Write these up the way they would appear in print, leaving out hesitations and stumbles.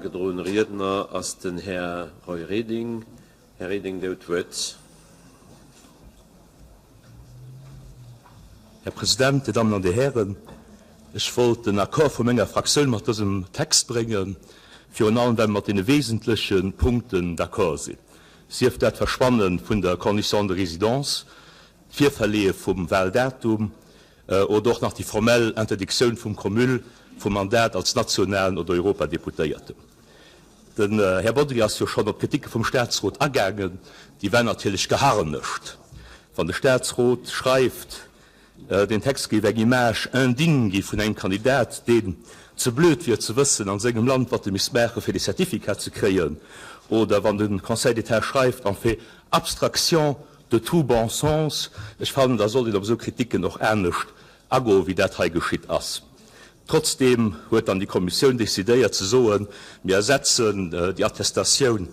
agedroene Riedner ass den Här Roy Reding. Här Reding, Dir hutt d'Wuert. Här President, Dir Dammen an Dir Hären, ech wollt den Accord vu menger Fraktioun mat dësem Text bréngen, virun allem well mer mat deene wesentleche Punkten d'accord sinn, sief dat d'Verschwanne vun der Condition de résidence, d'Virverleeë vum Wahldatum oder och nach déi formell Interdictioun vum Cumul vum Mandat als nationalen oder Europadeputéierten. Den Här Bodry ass jo schonn op d'Kriticke vum Statsrot agaangen. Déi war natierlech geharnescht. Wann de Statsrot schreift, deen Text géif eng Image indigne gi vun engem Kandidat, deen ze blöd wier ze wëssen an sengem Land, wat e misst maachen, fir dee Certificat ze kréien, oder wann de Conseil d'État schreift, en fait abstraction de tout bon sens, ech fannen, da sollt een op esou Kriticken och anescht agoen, wéi dat hei geschitt ass. Trotzdeem huet dann déi Kommissioun decidéiert ze soen, mir ersetzen déi Attestatioun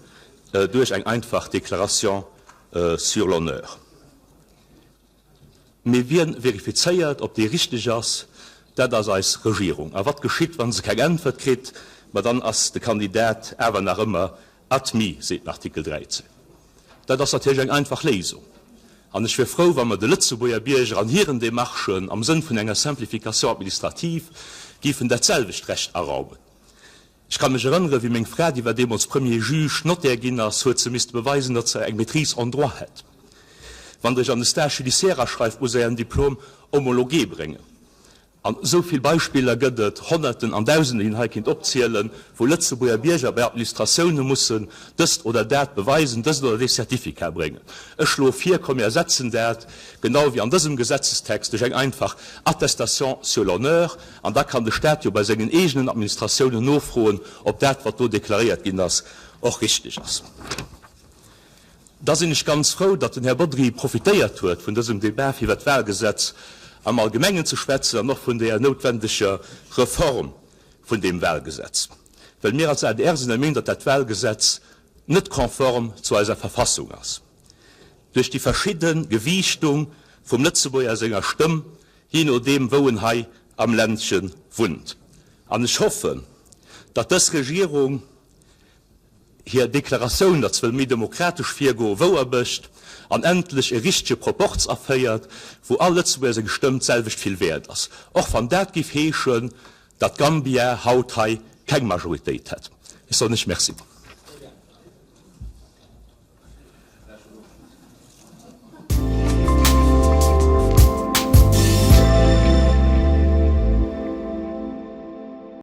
duerch eng einfach Déclaration sur l'honneur. Mee wien verifizéiert, ob déi richteg ass? Dat ass eis Regierung. A wat geschitt, wa se keng Äntwert kritt? Ma dann ass de Kandidat awer nach ëmmer admis, seet den Artikel 13. Dat ass natierlech eng einfach Léisung. An ech wier frou, wa mer de Lëtzebuerger Bierger an hiren Demarchen am Sënn vun enger Simplification administrative géifen dat selwecht Recht araumen. Ech ka mech erënneren, wéi meng Fra, déi war deemools Premier Juge, Notaire ginn ass, huet se misste beweisen, datt se eng Maîtrise en droit hätt. Wann Der Iech an de Stage judiciaire aschreift, musst Der Ären Diplôme homologué bréngen. An esou vill Beispiller gëtt et, Honnerten an Dausenden, déi een hei kéint opzielen, wou Lëtzebuerger Bierger bei Administratioune mussen dëst oder dat beweisen, dësen oder dee Certificat bréngen. Ech schloe vir, komm mir ersetzen dat, genau wéi an dësem Gesetzestext, duerch eng einfach Attestation sur l'honneur. An da kann de Stat jo bei sengen eegenen Administratiounen nofroen, ob dat, wat do deklaréiert ginn ass, och richtig ass. Da sinn ech ganz frou, datt den Här Bodry profitéiert huet vun dësem Débat, fir iwwert d'Wahlgesetz am Allgemengen ze schwätzen an och vun där noutwendeger Reform vun deem Wahlgesetz, well mir als adr sinn der Meenung, datt dat Wahlgesetz net konform zu eiser Verfassung ass duerch déi verschidde Gewiichtung vum Lëtzebuerger senger Stëmm, jee nodeem wou en hei am Ländche wunnt. An ech hoffen, datt dës Regierung, hir Deklaratioun, datt se wëll méi demokratesch virgoen, wouer mécht an endlech e richtege Proporz aféiert, wou all Lëtzebuerger seng Stëmm d'selwecht vill wäert ass, och wann dat géif heeschen, datt Gambia haut hei keng Majoritéit hätt. Ech soen lech Merci.